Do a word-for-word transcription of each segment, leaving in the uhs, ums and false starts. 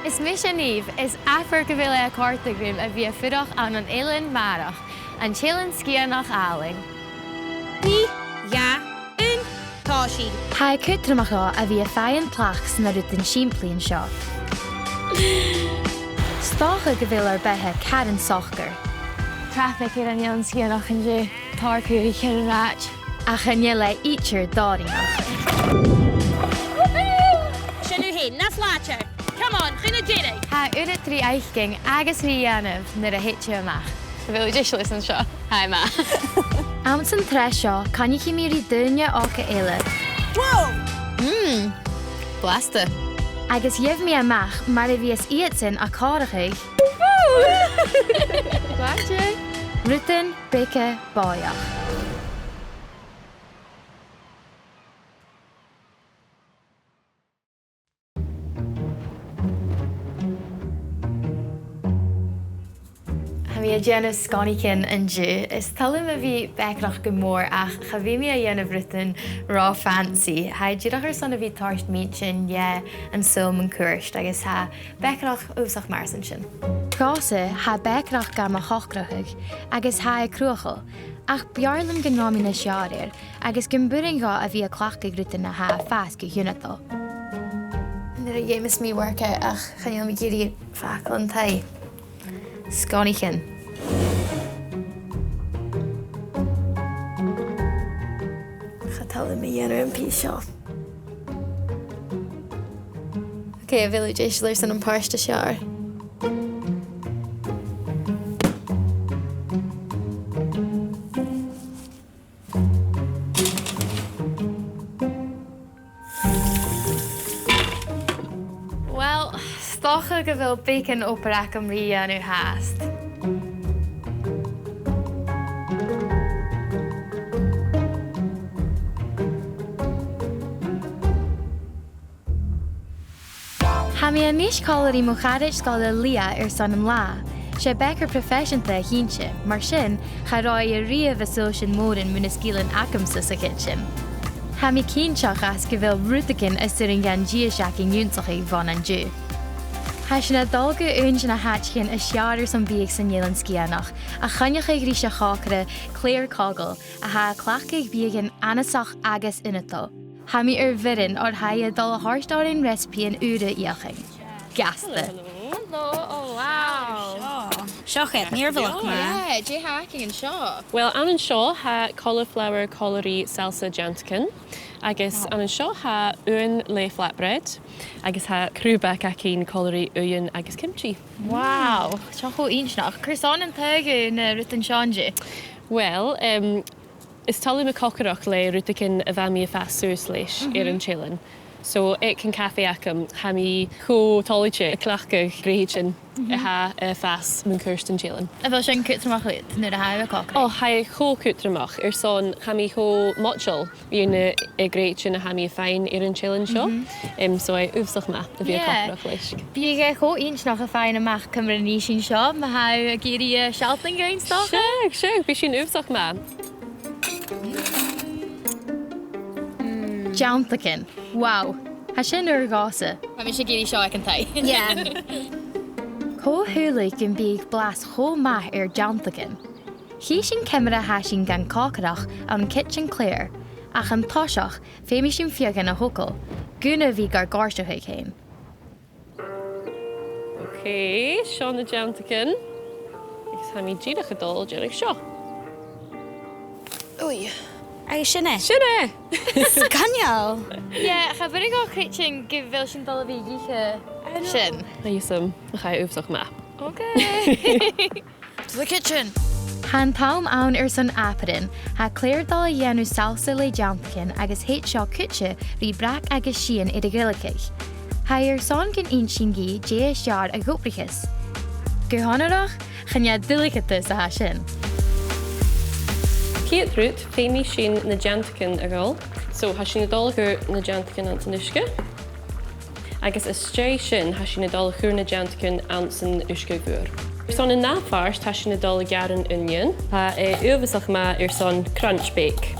Is mise Niamh, is abair gu bheil e a' còrdadh rium a bhith a' fuireach ann an Eilean Màireach, an t-Eilean Sgitheanach àlainn. Trì, dhà, aon, tòisich. Tha e cudromach dhomh a bhith a' faighinn tlachd sna rudan sìmplidh an seo. 'S dòcha gu bheil ur beatha caran socair. Traffic air an Eilean Sgitheanach an-diugh, tòrr caoraich air an rathad. Ach chan eil e idir dòrainneach. Sin thu fhèin, nas làidire. Come on, chun an deiridh. Tha uiread ri fhaicinn agus ri dhèanamh nuair a thèid thu a-mach. A bheil thu deiseil airson seo? Tha e math. Anns an t-sreath seo, coinnichidh mi ri daoine òga eile. Wow! Mm. Blasta. Agus gheibh mi a-mach mar a bhios iadsan a' comharrachadh. Blasta. Rudan beaga bòidheach. Tha mi a' dèanamh sgonaichean an-diugh. Is toil leam a bhith beagnach gu mòr, ach cha bhi mi a' dèanamh rudan ro fancy. Tha e dìreach airson a bhith toirt m' inntinn dhan saoghal mun cuairt, agus tha e beagnach uabhasach math airson sin. Dhòmhsa, tha e beagnach gam chòcaireachd, agus tha e cruthachail, ach b' fheàrr leam gun robh mi nas fheàrr air, agus gum b' urrainn dhomh a bhith a' cleachdadh rudan a tha a' fàs gu h-ionadail. Nuair a dh'fheumas mi workout, ach chan eil mi ag iarraidh fàgail an taigh. Sgonaichean. Cha toil leam a dhèanamh am pìos seo. Ok, a bheil thu deiseil airson am pàirt as fheàrr? Uill, 's dòcha gu bheil beagan obair agam ri dhèanamh fhathast. Tha mi a-nis còmhla ri mo charaid-sgoile Leah airson an latha. 'S e baker proifeiseanta a th' innte, mar sin cha robh i a-riamh a' sòisinn mòran mu na sgilean agamsa sa chidsin. Tha mi cinnteach às gu bheil rudeigin as urrainn dhan dithis againn ionnsachadh bhon an-diugh. Tha sinn a' dol gu aon de na h-àiteachan as fheàrr airson biadh san Eilean Sgitheanach, a choinneachadh ris a' chòcaire Claire Cogle, a tha a' cleachdadh biadhan annasach agus ionadail. Tha mi air bhioran oir tha i a' dol a thoirt oirnn reasabaidhean ùra fheuchainn. Gasta. Hello. Hello. Oh, wow. Seo. Seo iad, mìorbhaileach math. Yeah, dè th' againn an seo? Well, ann an seo tha cauliflower còmhla ri salsa dèantagan, agus ann an seo tha uain le flatbread, agus tha cruach againn còmhla ri uighean agus kimchi. Wow, seo cho inntinneach. Carson an tagh thu na rudan seo an-diugh? Well, um, is toil leam a' chòcaireachd le rudeigin a bha mi a' fàs suas leis air an t-eilean. So, aig an cafaidh agam, tha mi cho toilichte a' cleachdadh grèithtean a tha a' fàs mun cuairt an t-eilein. A bheil sin cudromach dhut nuair a tha thu a' còcaireachd? Ò, tha e cho cudromach, airson tha mi cho moiteil mu na, eh, grèithtean a tha mi a' faighinn air an t-eilean seo. Em, so, tha e uabhasach math a bhith a' còcaireachd leis. Bidh e cho inntinneach a' faighinn a-mach ciamar a nì sinn seo, ma tha thu ag iarraidh, eh, sealltainn dhuinn, 's dòcha? Seadh, seadh, bidh sin uabhasach math. Dèantagan. Wow. Tha sin ur dhòigh-sa. Tha mise ag iarraidh seo aig an taigh. Yeah. Cò shaoileadh gum biodh blas cho math air dèantagan? Chì sinn ciamar a tha sinn gan còcaireachd ann an cidsin Claire, ach an toiseach, feumaidh sinn fiodhan a thogail, gun a bhith gar gàirdeachadh fhèin. Ok, seo na dèantagan. Agus tha mi dìreach a' dol a dhèanamh seo. Ui. Agus sin e. Sin e! Sgoinneil! Yeah, cha b' urrainn dhomh creidsinn gu bheil sinn a' dol a bhith ag ithe sin. Tha fhios agam, ach tha e uabhasach math. Ok. To the kitchen! Tha an t-àm ann airson àmhghar. Tha Claire a' dol a dhèanamh salsa le dèantagan agus thèid seo cuide ri breac agus sìon air a ghilleadh. Tha i airson gun inns sinn dhi dè as fheàrr a dh'obraicheas. Gu h-onarach, chan e duilgheadas a tha sin. A' chiad rud, feumaidh sinn na dèantagan a dhol. So, tha sinn a' dol a chur na dèantagan anns an uisge. Agus às dèidh sin, tha sinn a' dol a chur na dèantagan anns an uisge mhòr. Airson an ath phàirt, tha sinn a' dol a ghearradh an uinnean. Tha e uabhasach math airson crunch bake.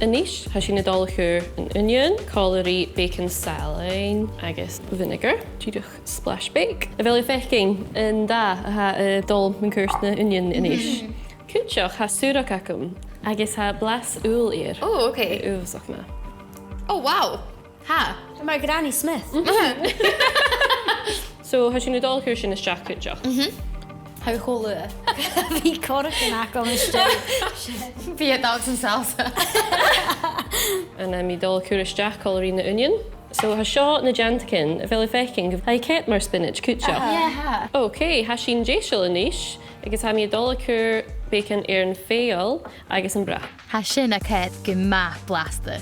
A-nis, tha sinn a' dol a chur an uinnean, còmhla ri bacon salann agus vinegar. Dìreach splash beag. A bheil thu a' faicinn an dath a tha a' dol mun cuairt na uinnean a-nis? Mhm. Cuideachd, tha sùrag agam agus tha blas ubhail air. Oh, okay. Uabhasach math. Oh, wow. Tha. Mar Granny Smith. So, tha sinn a' dol a chur sin a-steach cuideachd. Mhm. Tha e cho luath. Bidh corragan agam a-staigh. Bidh e a' dol san salsa. Agus tha mi a' dol a chur a-steach còmhla ri na uinnean. So, tha seo na dannsachaidhean, a bheil thu a' faicinn, tha iad ceart mar spinach cuideachd. Aha. Yeah, tha. Okay, tha sinn deiseil a-nis, agus tha mi a' dol a chur bacon air an fheòil agus am brath. Tha sin a' coimhead gu math blasta.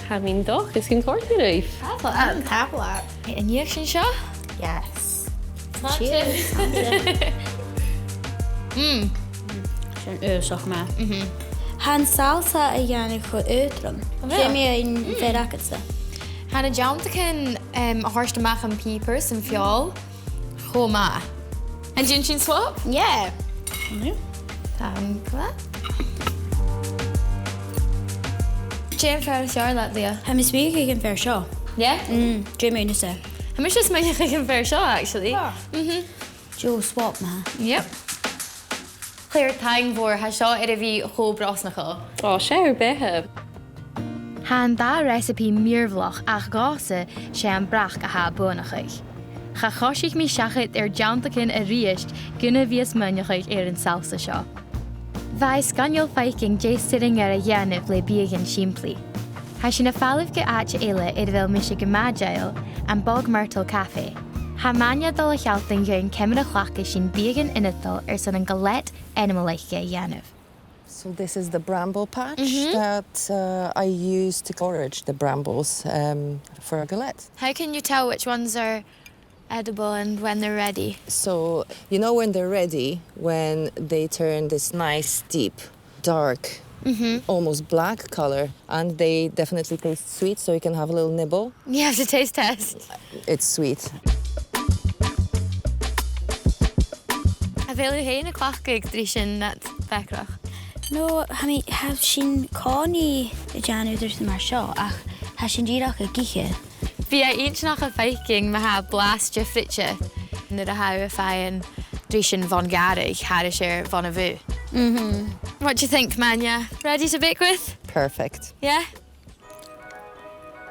Tha mi an dòchas gun còrd e ribh. Tapadh leat. Mm, tapadh leat. An fhiach sinn seo? Yes. Cheers. Cheers. Mm. Sin uabhasach math. Mhm. Tha an salsa a' dèanamh cho aotrom. Oh, really? Dè mu dheidhinn fear agadsa? Tha na dannsachaidhean, um, a' toirt a-mach am piobar 's am feòil. Cho math. An dèan sinn swap? Yeah. Mhm. Thank you. Dè am fear as fheàrr leat, Leah? Tha mi a' smaoineachadh gun fear seo. Yeah? Mm, dè mu dheidhinn-sa? Tha mise a' smaoineachadh gun fear seo, actually. Ah. Mhm. Deagh swap math. Yep. Claire, taing mhòr, tha seo air a bhith cho brosnachail. Ò, 's e ur beatha. Tha an dà recipe mìorbhaileach ach dhòmhsa 's e am brath a tha a' buannachadh. Cha choisich mi seachad air dannsachaidhean a-rithist gun a bhith a' smaoineachadh air an salsa seo. Bha e sgoinneil faicinn dè 's urrainn dhomh a dhèanamh le biadhan sìmplidh. Tha sinn a' falbh gu àite eile air a bheil mise gu math dèidheil, am Bog Myrtle Cafe. Tha Manya a' dol a shealltainn dhuinn ciamar a chleachdas sinn biadhan ionadail airson an galette ainmeil aice a dhèanamh. So this is the bramble patch that, uh, I use to forage the brambles, um, for a galette. How can you tell which ones are edible and when they're ready? So you know when they're ready, when they turn this nice, deep, dark, almost black colour, and they definitely taste sweet, so you can have a little nibble. You have to taste test. It's sweet. A bheil thu fhèin a' cleachdadh drisean nad bhàrr? No, tha mi, tha sinn an-còmhnaidh a' dèanamh rudan mar seo, ach tha sinn dìreach ag ithe. Bidh e inntinneach a dh'fhaicinn ma tha blas diofraichte nuair a tha thu a' faighinn drisean bhon ghàrradh thairis air bhon a' bhùth. Mm-hmm. What do you think, Manya? Ready to bake with? Perfect. Yeah?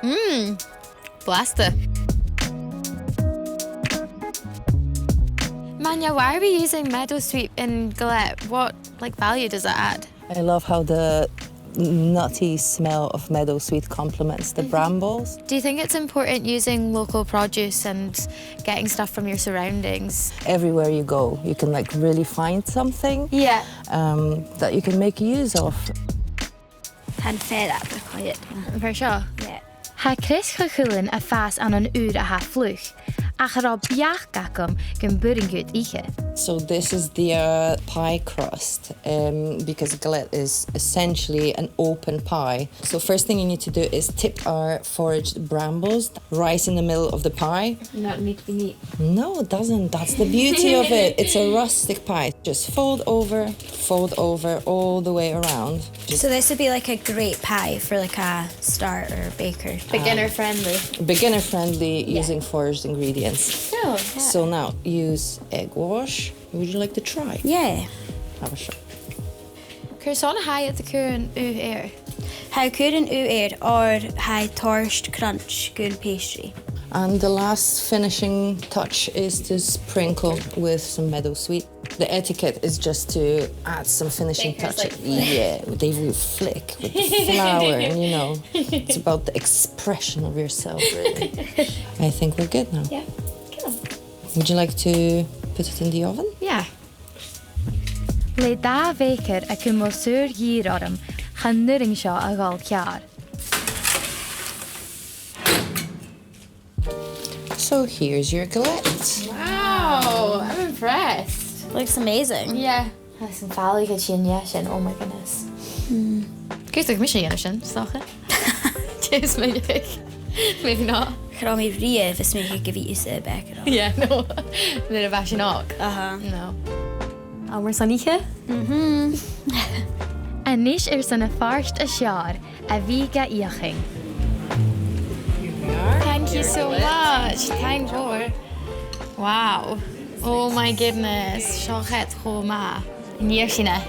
Mm. Blasta. Manya, why are we using meadowsweet in galette? What, like, value does that add? I love how the nutty smell of meadowsweet complements the brambles. Do you think it's important using local produce and getting stuff from your surroundings? Everywhere you go, you can, like, really find something, yeah, um, that you can make use of. Tha am fear agam cho quiet. Am fear seo? Yeah. Tha Chris cho cool a' fàs ann an ùir a tha fliuch, ach cha robh beachd agam gum b' urrainn dhut ithe. So this is the, uh, pie crust, um, because galette is essentially an open pie. So first thing you need to do is tip our foraged brambles right in the middle of the pie. Not need to be neat. No, it doesn't. That's the beauty of it. It's a rustic pie. Just fold over, fold over all the way around. Just... So this would be, like, a great pie for, like, a starter baker. Beginner friendly. Beginner friendly, yeah, using foraged ingredients. Cool, yeah. So now use egg wash. Would you like to try? Yeah. Have a shot. Carson a tha iad a' cur an ugh air? Tha iad a' cur an ugh air oir tha e a' toirt crunch dhan pastry. And the last finishing touch is to sprinkle with some meadowsweet. The etiquette is just to add some finishing touches. Fingers, like, flick. Yeah, they will flick with the flour, and, you know, it's about the expression of yourself, really. I think we're good now. Yeah, cool. Would you like to put it in the oven? Yeah. Le dà bhèicear a' cumail saor-ghìr orm, chan urrainn seo a dhol ceàrr. So here's your galette. Wow, I'm impressed. Looks amazing. Yeah. Tha sin fàilte gu tighinn, yeah, sin, oh my goodness. Mm. Cò thuig mise a dhèanamh sin, 's dòcha. Tha mi a' smaoineachadh. Maybe not. Cha robh mi riamh a' smaoineachadh gum biodh tusa a' bèicearachd. Yeah, no. Nuair a bha sinn òg. Aha. No. Àm airson ithe? Mhm. A-nis airson a' phàirt as fheàrr a bhith ga fheuchainn. Thank you so much. Taing mhòr. Wow. Oh my goodness. Seo ceart cho math. An fhiach sinn e?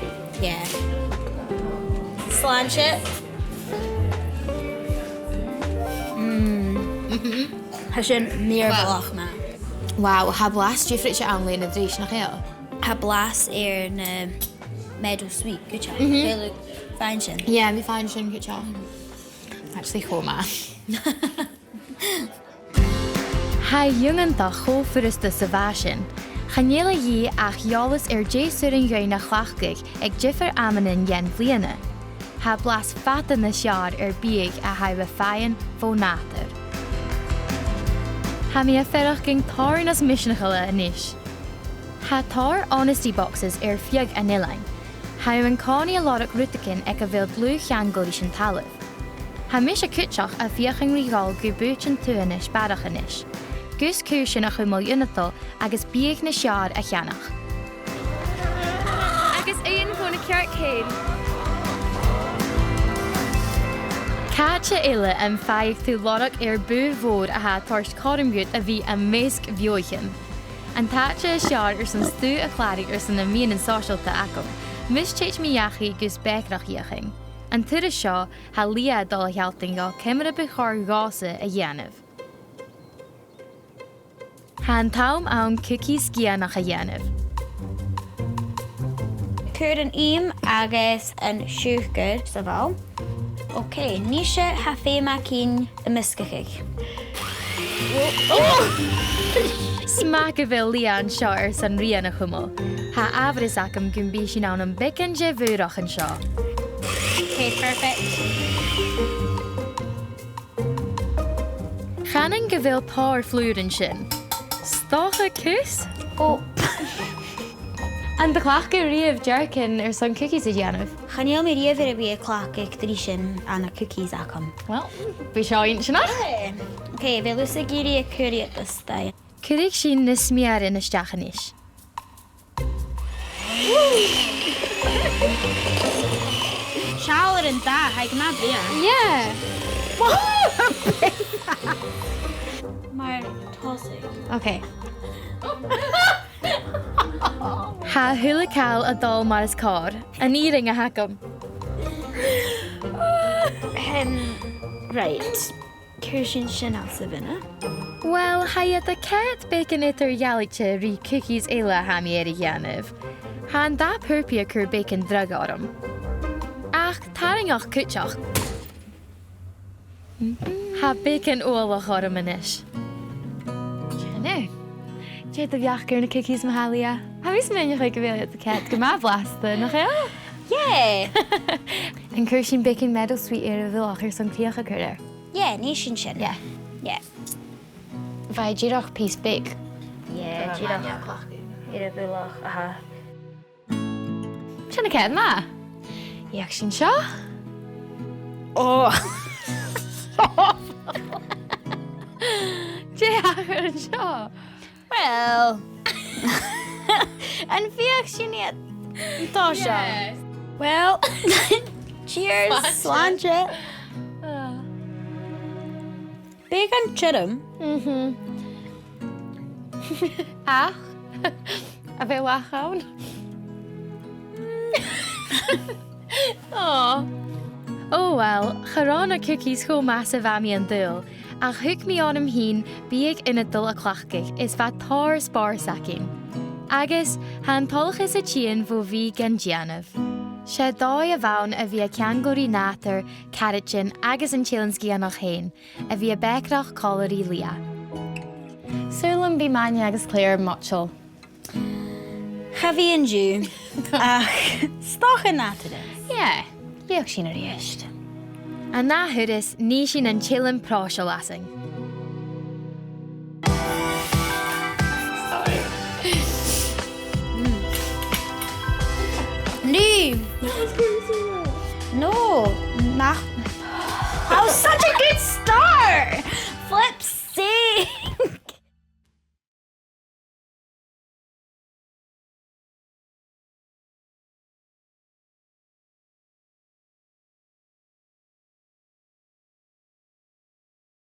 Yeah. Slàinte. Mm. Tha sin mìorbhaileach math. Wow, tha blas diofraichte ann leis na dithis, nach eil? Tha blas air na meadowsweet, cuideachd. Mhm. Bheil thu a' faighinn sin? Yeah, tha mi a' faighinn sin cuideachd. Actually, cho math. Tha e iongantach cho furasta 's a bha sin. Chan eil a dhìth ach eòlas air dè 's urrainn dhuinn a chleachdadh aig diofar amannan dhen bhliadhna. Tha blas fada nas fheàrr air biadh a tha thu a' faighinn bho nàdar. Tha mi a' faireachdainn tòrr nas misneachaile a-nis. Tha tòrr honesty boxes air feadh an eilein. Tha thu an-còmhnaidh a' lorg rudeigin aig a bheil dlùth-cheangal ris an talamh. Tha mise cuideachd a' feuchainn ri dhol gu bùithtean tuathanais barrachd a-nis, gus cùisean a chumail ionadail agus biadh nas fheàrr a cheannach. Agus aon bho na cearc fhèin. Càite eile am faigheadh tu lorg air bùth mhòr a tha a' toirt cothrom dhut a bhith am measg bheothaichean? An t-àite as fheàrr airson stuth a chlàradh airson na meadhanan sòisealta agam. Mus tèid mi dhachaigh gus bèicearachd fheuchainn. An turas seo, tha Leah a' dol a shealltainn dhomh ciamar a bu chòir dhòmhsa a dhèanamh. Tha an t-àm ann cookies gianach a dhèanamh. Cuir an ìm agus an siùcar sa bhall. Ok, nise tha feum againn am measgachadh. Oh! 'S math gu bheil Leah an seo airson rian a chumail. Tha amharas agam gum bi sinn ann am beagan de bhùrach an seo. Ok, perfect. Chanainn gu bheil tòrr flùr an sin. 'S dòcha cus? Oh. An do chleachd thu riamh dearcan airson cookies a dhèanamh? Chan eil mi riamh air a bhith a' cleachdadh drisean ann an cookies agam. Well, bidh seo inntinneach. Eh, ok, bheil thusa ag iarraidh a chur iad a-staigh? Cuiridh sinn na smearan a-steach a-nis. Seall air an dath, tha e gu math brèagha. Yeah. Mar tosaigh. Ok. Tha a h-uile càil a' dol mar as còir. An fhìrinn a th' agam. Em, right. Cuiridh sinn sin anns a' bhina. Well, tha iad a' coimhead beagan eadar-dhealaichte ri cookies eile a tha mi air a dhèanamh. Tha an dath purpaidh a' cur beagan dragh orm. Ach tarraingeach cuideachd. Tha beagan uallach orm a-nis. Dè nì? Dè do bheachd air na cookies, ma-thà, Leah? Tha mi a' smaoineachadh gu bheil iad a' coimhead gu math blasta, nach eil? Yeah! An cuir sinn beagan meadowsweet air a' bhullach airson crìoch a chur air? Yeah, nì sinn sin. Yeah. Yeah. Bha e dìreach pìos beag. Yeah, dìreach. Air a' bhullach, aha. Sin a' coimhead math. Feuch sinn seo. Oh. Dè thachair an seo? Well. Am feuch sinn iad an toiseach? Yes. Well, cheers, slàinte. Slàinte. Ah. Beagan tioram. Mhm. Ach, a bheil each ann? Oh. Oh well, cha robh na cookies cho math 's a bha mi an dùil, ach thug mi orm fhìn biadh ionadail a chleachdadh is bha tòrr spòrs againn. Agus tha an toileachas a' tighinn bho bhith gan dèanamh. 'S e dòigh a bh' ann a bhith a' ceangal ri nàdar, caraidean agus an t-Eilean Sgitheanach fhèin, a bhith a' bèicearachd còmhla ri Leah. Saoil am bi Màiri agus Claire moiteil? Cha bhi an-diugh, ach 's dòcha nàdar. Yeah, feuch sinn a-rithist. An ath thuras, nì sinn an t-eilean pròiseil asainn. Nì! No, nach. That was such a good s-,